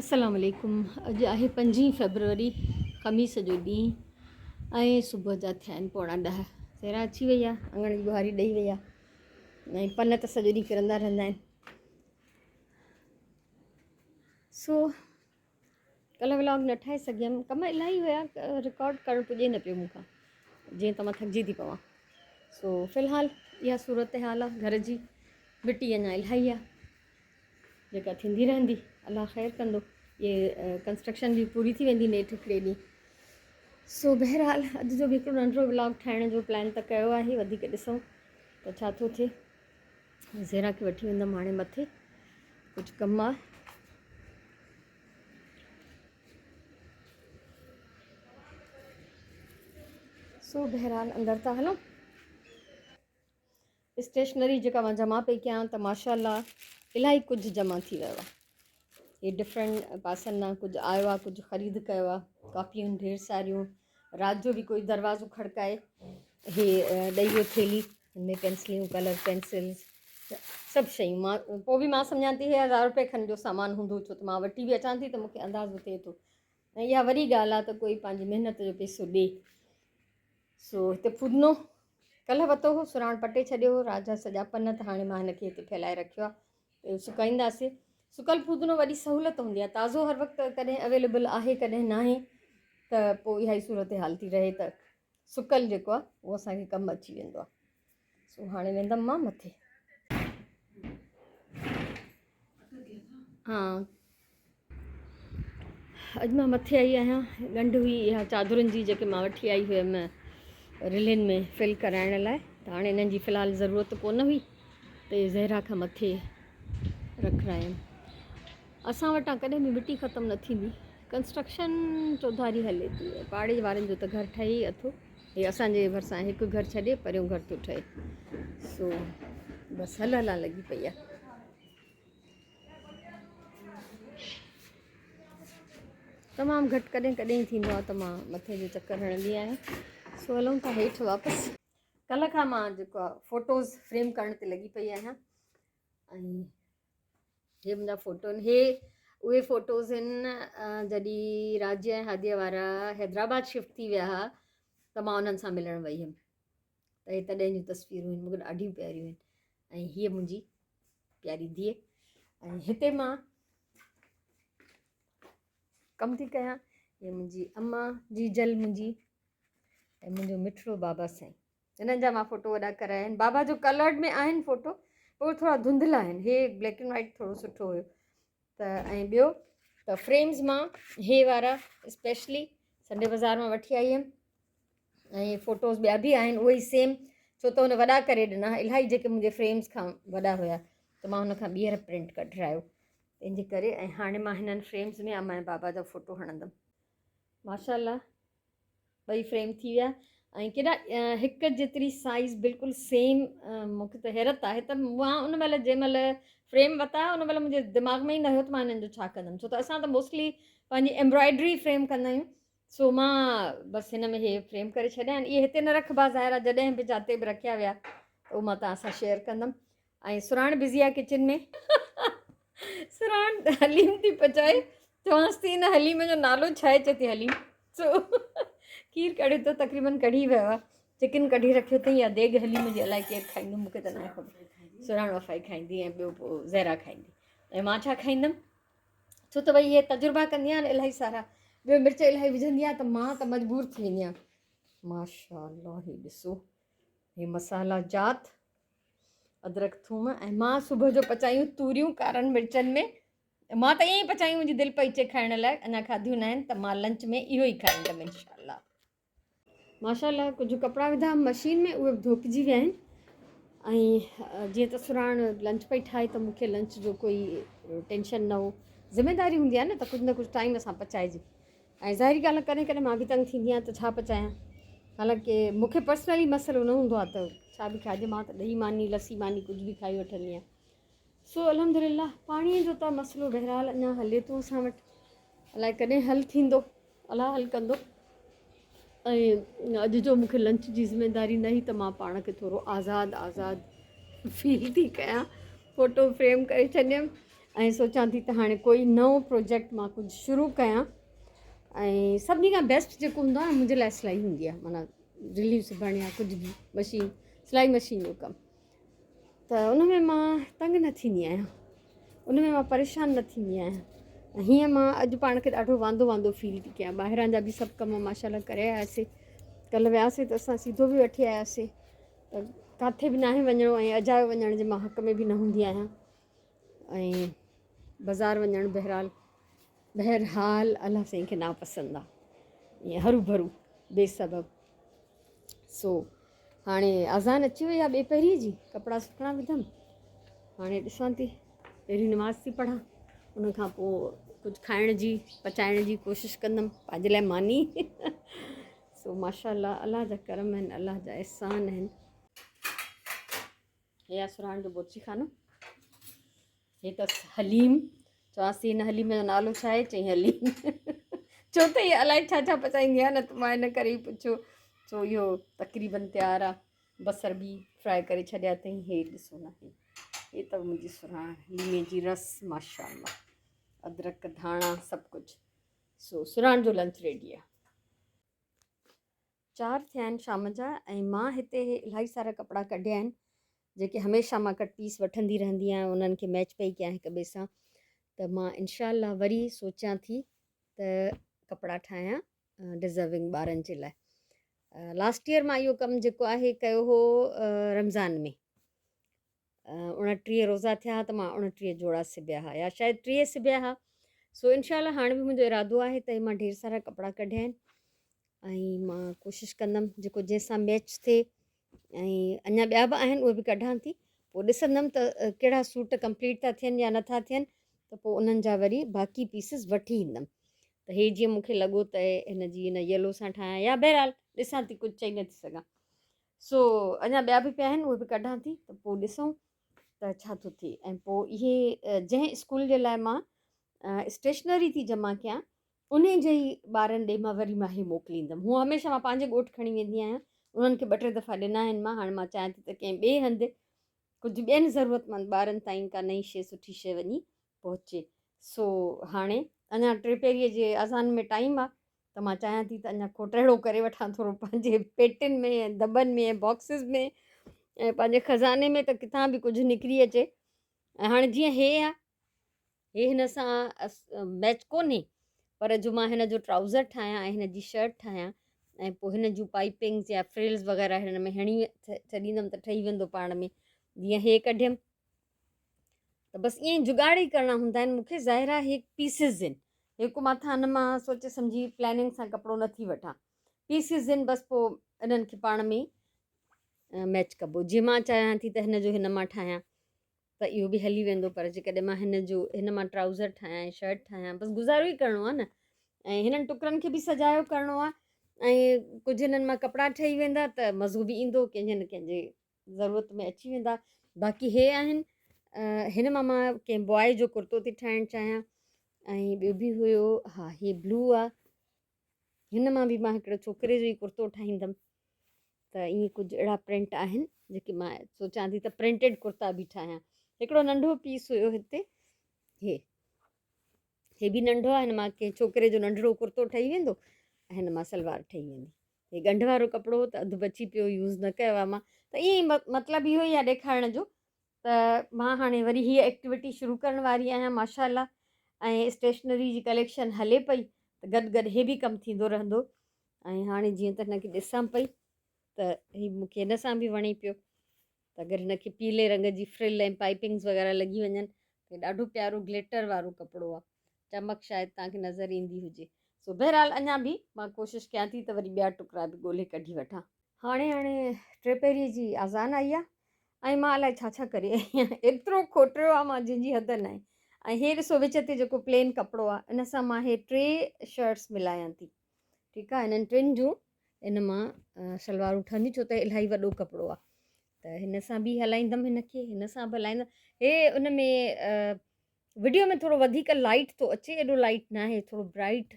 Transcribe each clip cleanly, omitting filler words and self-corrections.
السلام عليڪم اڄ آهي پنجين فيبروري خميس جو ڏينهن ۽ صبح جا ٿيا آهن پوڻا ڏهه سيرا اچي وئي آهي اڱڻ جي ٻهاري ڏئي وئي آهي ۽ پن ته سڄو ڏينهن ڪرندا رهندا آهن سو ڪلهه ولاگ نه ٺاهي سگهيم ڪم الاهي هيا رڪارڊ ڪرڻ پڄي نه پيو مون کان جيئن ته مان ٿڪجي ٿي پوان سو في الحال اها صورت حال آهي گهر جي مٽي اڃا الاهي آهي جيڪا ٿيندي رهندي الله خير ڪندو اهي ڪنسٽرڪشن به پوري ٿي ويندي نيٺ هڪڙي ڏينهن سو بهرحال اڄ جو به هڪڙو ننڍڙو ولاگ ٺاهڻ جو پلان ته ڪيو آهي وڌيڪ ڏسون ته ڇا ٿو ٿئي زهرا کي وٺي ويندم هاڻي مٿي ڪجهه ڪم آهي سو بهرحال اندر ٿا هلون اسٽيشنري جيڪا مان جمع پئي ڪيان ته ماشاء الله الاهي ڪجهه جمع ٿي ويو آهي هي ڊفرنٽ پاسن ڏانهن ڪجهه آيو آهي ڪجهه خريد ڪيو آهي ڪاپيون ڍير ساريون رات جو به ڪوئي دروازو کڙڪائي هي ڏئي ويو ٿيلي هن ۾ پينسليون ڪلر پينسلز سڀ شيون مان پوء به مان سمجهان ٿي هي هزار روپئي کن جو سامان هوندو ڇو ته مان وٺي به اچان ٿي ته مونکي اندازو ٿئي ٿو ۽ اها وڏي ڳالهه آهي ته ڪوئي پنهنجي محنت جو پيسو ڏي سو هتي ڦودنو ڪلهه وتو هو سراڻ پٽي ڇڏيو هو رات جا سڄا پن ته هاڻي مان هن کي هتي ڦهلائي رکيو آهي سڪائينداسي سڪل ڦودنو وڏي سهولت هوندي آهي تازو هر وقت ڪڏهن اويليبل آهي ڪڏهن ناهي ته پوء اها ئي صورت حال ٿي رهي ته سڪل جيڪو آهي اهو اسانکي ڪم اچي ويندو آهي سو هاڻي ويندم مان مٿي ها اڄ مان مٿي آئي آهيان ڳنڍ هئي اها چادرن جي جيڪي مان وٺي آئي هيم رلين ۾ فل ڪرائڻ لاء ته هاڻي انهن جي في الحال ضرورت ڪونه هئي ته زهرا کان مٿي رکرايم اسان وٽان ڪڏهن به مٽي ختم نه ٿيندي ڪنسٽرڪشن چوڌاري هلي ٿي پاڙي وارن جو ته گهر ٺهي ئي اٿو هي اسان جي ڀرسان هڪ گهر ڇڏي پريون گهر ٿو ٺهي سو بس هل هلان لڳي پئي آهي تمام گهٽ ڪڏهن ڪڏهن ٿيندو آهي ته مان مٿي جو چڪر هڻندي آهيان سو هلون ٿا هيٺ واپس ڪلهه کان مان جيڪو آهي فوٽوز فريم ڪرڻ تي لڳي پئي آهيان ۽ هي منهنجا فوٽو آهن هي اهي فوٽوز آهن جڏهن راجيا ۽ هاديء وارا حيدرآباد شفٽ ٿي ويا هئا ته مان انهن سان ملڻ وئي هيم ته هي تڏهن جون تصويرون آهن مونکي ڏاڍيون پياريون آهن ۽ هيء منهنجي پياري ڌيء ۽ هتي مان ڪم ٿي ڪيان هي منهنجي اما جيجل منهنجي ۽ منهنجو مٺڙو بابا سائين هنن جا مان فوٽو وڏا ڪرايا آهن بابا جو ڪلرڊ ۾ آهن فوٽو پر ٿورا ڌنڌلا آهن هي بليڪ اينڊ وائٽ ٿورو سٺو هيو ته ۽ ٻيو ته فريمز مان هي وارا اسپيشلي سنڊي بازار مان وٺي آئي هيم ۽ فوٽوز ٻيا به آهن اهي ئي سيم ڇو ته هن وڏا ڪري ڏنا الاهي جيڪي منهنجي فريمز کان وڏا هيا ته مان هن کان ٻيهر پرنٽ ڪڍرايو تنهن جي ڪري ۽ هاڻي مان هنن فريمز ۾ اما ۽ بابا جا فوٽو هڻندم ماشاء الله ٻئي فريم ٿي ويا ۽ ڪيڏا هڪ جيتري سائز بلڪل سيم مونکي ته حيرت آهي ته مان ان مهل جنهن مهل فريم وتا ان مهل منهنجي دماغ ۾ ئي نه هيو ته مان هنن جو ڇا ڪندم ڇو ته اسان ته موسٽلي پنهنجي ايمبرائڊري فريم ڪندا آهيون سو مان بس هن ۾ هي فريم ڪري ڇڏيا آهن اهي هتي نه رکبا ظاهر آهي جڏهن به جاتي به رکيا ويا ته اهو مان توهان سان شيئر ڪندم ۽ سراڻ بزي آهي ڪچن ۾ سراڻ حليم ٿي پچائي چوانس ٿي هن حليم جو نالو ڇا آهي چئي ٿي حليم سو کير ڪڙهي ٿو تقريبن ڪڙهي ويو آهي چڪن ڪڍي رکيو اٿئي يا ديڳ حليم جي الائي ڪير کائيندو مونکي ته ناهي خبر سراڻ وفائي کائيندي ۽ ٻيو پوء زهرا کائيندي ۽ مان ڇا کائيندم ڇو ته ڀئي اهي تجربا ڪندي آهيان الاهي سارا ٻيو مرچ الاهي وجهندي آهيان ته مان ته مجبور ٿي ويندي آهيان ماشاء الله هي ڏسو هي مسالا جات ادرڪ ٿوم ۽ مان صبح جو پچايون توريون ڪارن مرچن ۾ مان ته ائين ئي پچايون منهنجي دل پئي چئي کائڻ لاء اڃا کاڌيون نه آهن ته مان لنچ ۾ اهو ئي کائيندم انشاء الله ماشاء الله ڪجهه ڪپڙا وڌا مشين ۾ اهي به ڌوپجي ويا آهن ۽ جيئن ته سراڻ لنچ پئي ٺاهي ته مونکي لنچ جو ڪوئي ٽينشن نه هو ذميداري هوندي آهي نه ته ڪجهه نه ڪجهه ٽائيم سان پچائجي ۽ ظاهري ڳالهه ڪڏهن ڪڏهن مان به تنگ ٿيندي آهيان ته ڇا پچايان حالانڪه مونکي پرسنلي مسئلو نه هوندو آهي ته ڇا به کائجي مان ته ڏهي ماني لسي ماني ڪجهه به کائي وٺندي آهيان سو الحمد لله پاڻي جو ته مسئلو بهرحال اڃا هلي ٿو اسان وٽ الائي ڪڏهن حل ٿيندو الله حل ڪندو ۽ اڄ جو مونکي لنچ جي ذميداري نه هئي ته مان پاڻ کي ٿورو آزاد آزاد فيل ٿي ڪيان فوٽو فريم ڪري ڇڏيم ۽ سوچان ٿي ته هاڻي ڪوئي نئون پروجيڪٽ مان ڪجهه شروع ڪيان ۽ سڀني کان بيسٽ جيڪو هوندو آهي منهنجي لاء سلائي هوندي آهي معنيٰ رليون سبڻ يا ڪجهه به مشين سلائي مشين جو ڪم ته ان ۾ مان تنگ نه ٿيندي آهيان ان ۾ مان پريشان نه ٿيندي آهيان هيئن مان اڄ پاڻ کي ڏاڍو واندو واندو فيل ٿي ڪيان ٻاهران جا به سڀ ڪم ماشاء الله ڪري آياسي ڪلهه وياسي ته اسان سيڌو به وٺي آياسي ته ڪاٿي به ناهي وڃڻو ۽ اجايو وڃڻ جي مان حق ۾ به نه هوندي آهيان ۽ بازار وڃڻ بهرحال بهرحال الله سائين کي ناپسند آ ائين هرو ڀرو بي سبب سو هاڻي اذان اچي وئي آ ٻي پهري جي ڪپڙا سکڻا وڌم هاڻي ڏسان ٿي پهرين نماز ٿي پڙهان ان کان پوء ڪجهه کائڻ جي پچائڻ جي ڪوشش ڪندم پنهنجي لاء ماني سو ماشاء الله الله جا ڪرم آهن الله جا احسان آهن هي آ سرهاڻ جو بورچي خانو هي اٿس حليم چوانس ٿي هن حليم جو نالو ڇا آهي چئي حليم ڇو ته هي الائي ڇا ڇا پچائيندي آهي نه ته مان ان ڪري ئي پڇيو سو اهو تقريبن تيار آهي بصر به فرائي ڪري ڇڏيا اٿئي هي ڏسو نه هي هي اٿو منهنجي سرهاڻ ليمي جي رس ماشاء الله ادرڪ ڌاڻا سڀ ڪجهه سو سرهاڻ جو لنچ ريڊي آهي چار ٿيا آهن شام جا ۽ مان هتي الاهي سارا ڪپڙا ڪڍيا آهن جيڪي هميشه مان ڪٽ پيس وٺندي رهندي آهيان انهن کي ميچ پئي ڪيان هڪ ٻئي سان ته مان انشاء الله وري سوچيان ٿي ته ڪپڙا ٺاهيان ڊزرونگ ٻارن جي لاء لاسٽ ايئر مان اهو ڪم جيڪو آهي ڪيو هو رمضان ۾ 29 روزا ٿيا ها ته مان 29 جوڙا سبيا ها يا شايد 30 سبيا ها سو انشاء الله هاڻي به منهنجو ارادو آهي ته مان ڍير سارا ڪپڙا ڪڍيا آهن ۽ مان ڪوشش ڪندم جيڪو جنهن سان ميچ ٿئي ۽ اڃا ٻيا به آهن اهي به ڪڍان ٿي پوء ڏسندم ته ڪهڙا سوٽ ڪمپليٽ ٿا ٿين يا نٿا ٿين ته پوء انهن جا وري باقي پيسز وٺي ايندم ته هي جيئن مون کي لڳو ته هن جي هن يلو سان ٺاهيان يا بهرحال ڏسان ٿي ڪجهه چئي نٿي سگهان سو اڃا ٻيا به پيا آهن اهي به ڪڍان ٿي ته پوء ڏسون ته ڇا ٿو ٿئي ۽ پوء اهي جنهن اسڪول جي لاء مان اسٽيشنري ٿي جمع ڪيان انهي جي ئي ٻارن ڏي مان وري مان هي موڪليندم هونء هميشه مان پنهنجي ڳوٺ کڻي ويندي آهيان انهن کي ٻه ٽي دفعا ڏنا آهن مان هاڻي مان چاهيان ٿي ته ڪنهن ٻئي هنڌ ڪجهه ٻين ضرورتمند ٻارن تائين ڪا نئين شيء سٺي شيء وڃي پهچي سو هاڻي اڃا ٽي پهريء جي اذان ۾ ٽائيم آ ته مان چاهيان ٿي ته اڃا کوٽهڙو ڪري وٺان ٿورو پنهنجي پيٽين ۾ ۽ دٻن ۾ ۽ باڪسز ۾ ۽ پنهنجي خزاني ۾ ته ڪٿان به ڪجهه نڪري اچي ۽ هاڻي جيئن هي آ هي هن سان ميچ ڪونهي پر جو مان هن جو ٽرائوزر ٺاهيان ۽ هن جي شرٽ ٺاهيان ۽ پوء هن جون پائپنگز يا فرلز وغيره هن ۾ هڻي ڇڏيندم ته ٺهي ويندو پاڻ ۾ جيئن هي ڪڍيم ته بس ائين جگاڙ ئي ڪرڻا هوندا آهن مونکي ظاهر آهي هي پيسز آهن هڪ مٿان نه مان سوچي سمجهي پلاننگ سان ڪپڙو نه ٿي وٺان پيسز آهن بس پوء انهن کي پاڻ ۾ ميچ ڪبو جي مان چاهيان ٿي ته هن جو هن مان ٺاهيان ته اهو به هلي ويندو پر جيڪڏهن مان هن جو هن مان ٽرائوزر ٺاهيان ۽ شرٽ ٺاهيان بس گذارو ئي ڪرڻو آهي نه ۽ هنن ٽڪرن کي به سجايو ڪرڻو آهي ۽ ڪجهه هنن مان ڪپڙا ٺهي ويندا ته مزو به ايندو ڪنهن جي نه ڪنهن جي ضرورت ۾ اچي ويندا باقي هي آهن هن مان مان ڪنهن بواء جو ڪرتو ٿي ٺاهڻ چاهيان ۽ ٻيو به هيو ها هي بلو آ هن مان به مان هڪڙو ڇوڪري جو ئي ڪرتو ٺاهيندم ته ائين ڪجهه اهڙا پرنٽ آهن جيڪي مان سوچان ٿي ته پرنٽيڊ ڪرتا به ٺاهيان هڪڙو ننڍو پيس هيو هتي هي هي به ننڍو آهي هن مان ڪنهن ڇوڪري جو ننڍڙو ڪرتو ٺهي ويندو ۽ هن مان سلوار ٺهي ويندي هي ڳنڍ وارو ڪپڙو هو ته اڌ بچي پيو يوز نه ڪيو آهي مان ته ائين ئي مطلب اهو ئي آهي ڏيکارڻ جو ته مان هاڻي وري هيء ايڪٽيوٽي شروع ڪرڻ واري آهيان ماشاء الله ۽ اسٽيشنري جي ڪليڪشن هلي پئي ته گڏ گڏ هي به ڪم ٿيندو رهندو ۽ هاڻي جيئن ته هن کي ڏسان پئي ته هي مونکي هن سان به وڻي پيو ته اگر هن کي پيلي رنگ جي فرل ۽ پائپنگز وغيره لڳي وڃن ته ڏاڍو پيارو گليٽر وارو ڪپڙو آهي چمڪ شايد توهان کي نظر ايندي هجي سو بهرحال اڃا به مان ڪوشش ڪيان ٿي ته وري ٻيا ٽڪرا به ڳولي ڪڍي وٺان. هاڻي هاڻي ٽيپهريء جي اذان آئي آ ۽ مان الائي ڇا ڇا ڪري آئي آهيان ايترو کوٽريو آ مان جنهن جي حد ناهي ۽ هي ڏسو وچ تي جيڪو پلين ڪپڙو آ ان سان مان هي ٽي شرٽس ملايان ٿي ٺيڪ آ انهن ٽن جون ان مان شلوارون ٺهنديون ڇو ته الاهي وڏو ڪپڙو آ ته هن سان به هلائيندم هن کي هن سان به هلائيندم هي ان ۾ وڊيو ۾ ٿورو وڌيڪ لائٽ ٿو اچي ايڏو لائٽ ناهي ٿورو برائٽ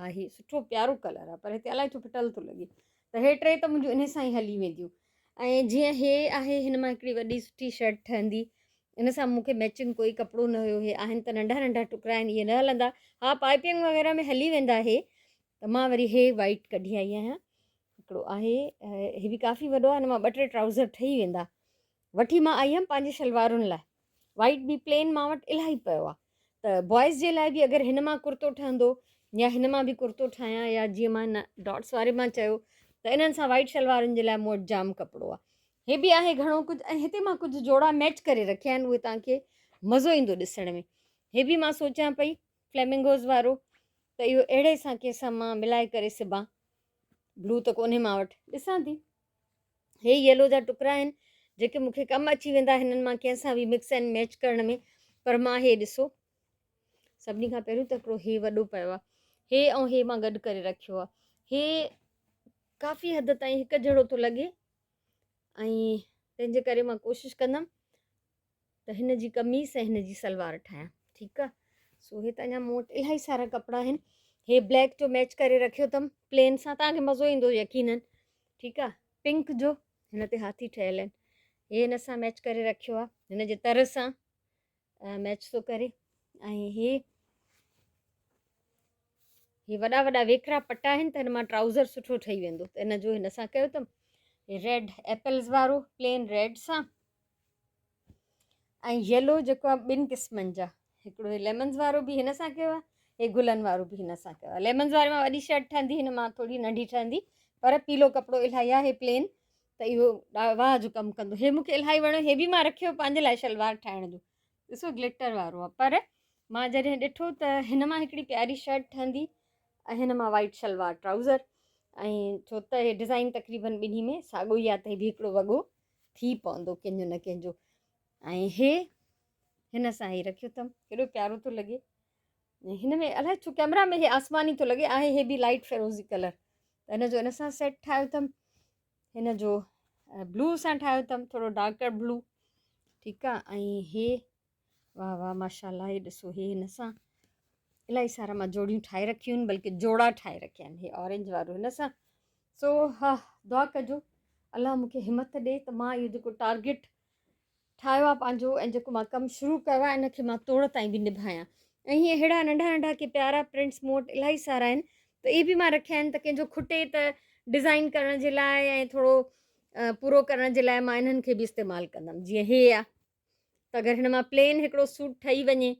آهي سٺو پيارو ڪلر آهي پر هتي الائي ڇو ڦٽل ٿو لڳي ته هي ٽي ته منهنجون انهي سان ئي هلي وينديون ۽ جيئن هي آهي هن مان هڪڙي وڏي سٺي شرٽ ٺهندي ان سان مون کي ميچنگ ڪوئي ڪپڙو نه هيو. هي آهن ته ننڍا ننڍا ٽڪرا آهن، اهي نه هلندا. ها پائپنگ وغيره ۾ هلي ويندا هي. ته مان وري هي وائيٽ ڪڍي آئي آهيان. هڪڙو آهي، هي به ڪافي وڏو آهي، هن مان ٻه ٽي ٽرائوزر ٺهي ويندا. وٺي مان آئي هيم پنهنجي شلوارن لاء. وائيٽ به پلين مان وٽ الاهي پيو آهي ته بوائز جي لاء به اگر هن مان ڪرتو ٺهندو يا هن مان به ڪرتو ٺاهيان يا جيئن مان ڊاٽس واري مان چيو ته انهن سان وائيٽ شلوارن جي لاء مون وٽ جام ڪپڙو آهي. هي به آهي گهڻو ڪجهه ۽ هتي مان ڪجهه جوڙا ميچ ڪري رکيا آهن، اهي توهان کي مزو ايندو ڏسڻ ۾. هي به مان سوچيان پئي فليمنگوز وارو ته اهو اهڙي سان ڪنهن سان مان ملائي ڪري سبان. بلو ته ڪونهي مان وٽ، ڏسان ٿي. هي يلو جا ٽڪرا آهن جيڪي مون کي ڪم اچي ويندا هنن مان ڪنهن سان به مڪس اينڊ ميچ ڪرڻ ۾. پر مان هي ڏسو سڀني کان پهريون ته هڪڙو هي وڏو پيو آهي، هي ۽ هي مان گڏ ڪري رکيو آهي. هي ڪافي حد تائين هڪ جهڙو ٿو لڳي ۽ تنهن جي ڪري مان ڪوشش ڪندم ته هن جي قميص ۽ هن جي سلوار ٺاهيان. ٺيڪ آ، سو هي ته اڃا مون وٽ الاهي سارا ڪپڙا آهن. هي بليڪ جو ميچ ڪري رکيو اٿم پلين سان، توهان کي مزو ايندو يقينن. ٺيڪ آ، پنڪ جو هن تي هاٿي ٺهيل آهن، هي هن سان ميچ ڪري رکيو آ، هن جي تر سان ميچ ٿو ڪري. ۽ هي هي وڏا وڏا ويڪرا پٽا آهن ته هن مان ٽرائوزر سٺو ٺهي ويندو ته ان جو هن سان ڪيو اٿم. هي ريڊ ايپلز وارو پلين ريڊ سان ۽ يلو جيڪو آهي ٻن قسمن جا، هڪڙو هي ليمنز وارو به هن سان ڪيو آهي، هي گلن وارو به هن سان ڪيو آهي. ليمنز واري مان وڏي شرٽ ٺهندي، هن مان ٿوري ننڍي ٺهندي، پر پيلو ڪپڙو الاهي آهي پلين ته اهو واهه جو ڪم ڪندو. هي مونکي الاهي وڻيو، هي به مان رکيو پنهنجي لاء شلوار ٺاهڻ جو. ڏسو گلٽر وارو آهي، پر مان جڏهن ڏٺو ته هن مان هڪڙي پياري شرٽ ٺهندي ۽ هن مان وائيٽ شلوار ٽرائوزر، ۽ ڇو ته هي ڊزائين تقريبن ٻنهي ۾ ساڳو ئي آهي ته هي به هڪڙو وڳو ٿي پوندو ڪنهن جو نه ڪنهن جو. ۽ هي هن سان هي رکيو اٿم، ڪيڏو پيارو ٿو لڳي. هن ۾ الائي ڇو ڪيمرا ۾ هي آسماني ٿو لڳي، آهي هي به لائيٽ فيروزي ڪلر. ته هن جو هن سان سيٽ ٺاهيو اٿم، هن جو بلو سان ٺاهيو اٿم، ٿورو ڊارڪر بلو. ٺيڪ آ، ۽ هي واهه واهه ماشاءالله، هي ڏسو هي هن سان الاهي سارا مان جوڙيون ٺاهي رکيون آهن، بلڪه جوڙا ٺاهي رکيا آهن. هي اورينج وارو هن سان. سو ها دعا ڪجو الله مون کي همت ڏي ته مان اهو جيڪو ٽارگيٽ ٺاهيو آهي پنهنجو ۽ جيڪو مان ڪم شروع ڪيو آهي ان کي مان توڙ تائين به نڀايان. ۽ هي اهڙا ننڍا ننڍا ڪي پيارا پرنٽس مون وٽ الاهي سارا آهن ته اهي به مان رکيا آهن ته ڪنهن جو کٽي ته ڊزائن ڪرڻ جي لاء ۽ ٿورو پورو ڪرڻ جي لاء مان انهن کي به استعمال ڪندم. جيئن هي آهي ته اگر هن مان پلين هڪڙو سوٽ ٺهي وڃي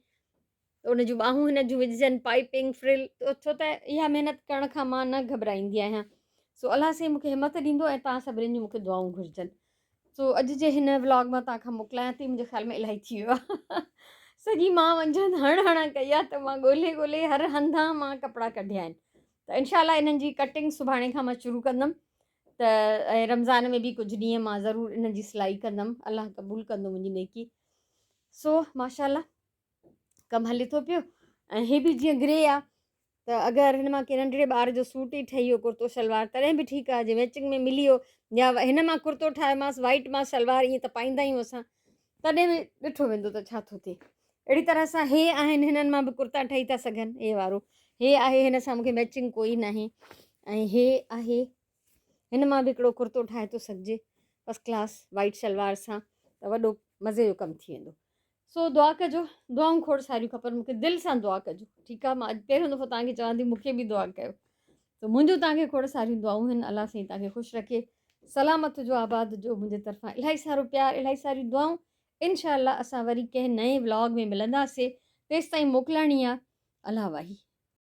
ته ان جون ٻانهون هن جون وجهجن پائپنگ فرل، ڇو ته اها محنت ڪرڻ کان مان نه گهٻرائيندي آهيان. سو الله سائين مونکي همت ڏيندو ۽ توهان سڀني جون مونکي دعائون گهرجن. سو اڄ جي هن ولاگ مان توهان کان موڪلايان ٿي. منهنجي خيال ۾ الاهي ٿي ويو آهي، سڄي مان منجهند هڻ هڻ ڪئي آهي ته مان ڳولي ڳولي هر هنڌان مان ڪپڙا ڪڍيا آهن. ته انشاء الله انهن جي ڪٽنگ سڀاڻي کان مان شروع ڪندم ته ۽ رمضان ۾ به ڪجهه ڏينهن مان ضرور انهن جي سلائي ڪندم. الله قبول ڪندو منهنجي نيڪي. سو ماشاء الله ڪم هلي ٿو پيو. ۽ هي به جيئن گري آ ته اگر هن مان ڪنهن ننڍڙي ٻار جو سوٽ ئي ٺهي ويو ڪرتو شلوار تڏهن به ٺيڪ آ، جي ميچنگ ۾ ملي ويو يا هن مان ڪرتو ٺاهيومانس وائيٽ مان شلوار، ائين ته پائيندا آهيون اسان، تڏهن به ڏٺو ويندو ته ڇا ٿو ٿئي. اهڙي طرح سان هي آهن، هنن مان به ڪرتا ٺهي ٿا سگهن. هي وارو هي آهي، هن سان مونکي ميچنگ ڪوئي ناهي. ۽ هي آهي، هن مان به هڪڙو ڪرتو ٺاهي ٿو سگهجي فرسٽ ڪلاس وائيٽ شلوار سان، ته وڏو مزي جو ڪم ٿي ويندو. سو دعا ڪجو، دعائون کوڙ ساريون کپن مونکي، دل سان دعا ڪجو. ٺيڪ آ، مان اڄ پهريون دفعو توهان کي چوان ٿي مونکي به دعا ڪيو. ته منهنجون توهان کي کوڙ ساريون دعائون آهن. الله سائين توهان کي خوش رکي، سلامت هجو، آباد هجو. منهنجي طرفان الاهي سارو پيار، الاهي ساريون دعائون. انشاء الله اسان وري ڪنهن نئين ولاگ ۾ ملنداسي، تيستائين موڪلاڻي آ. الله واهي.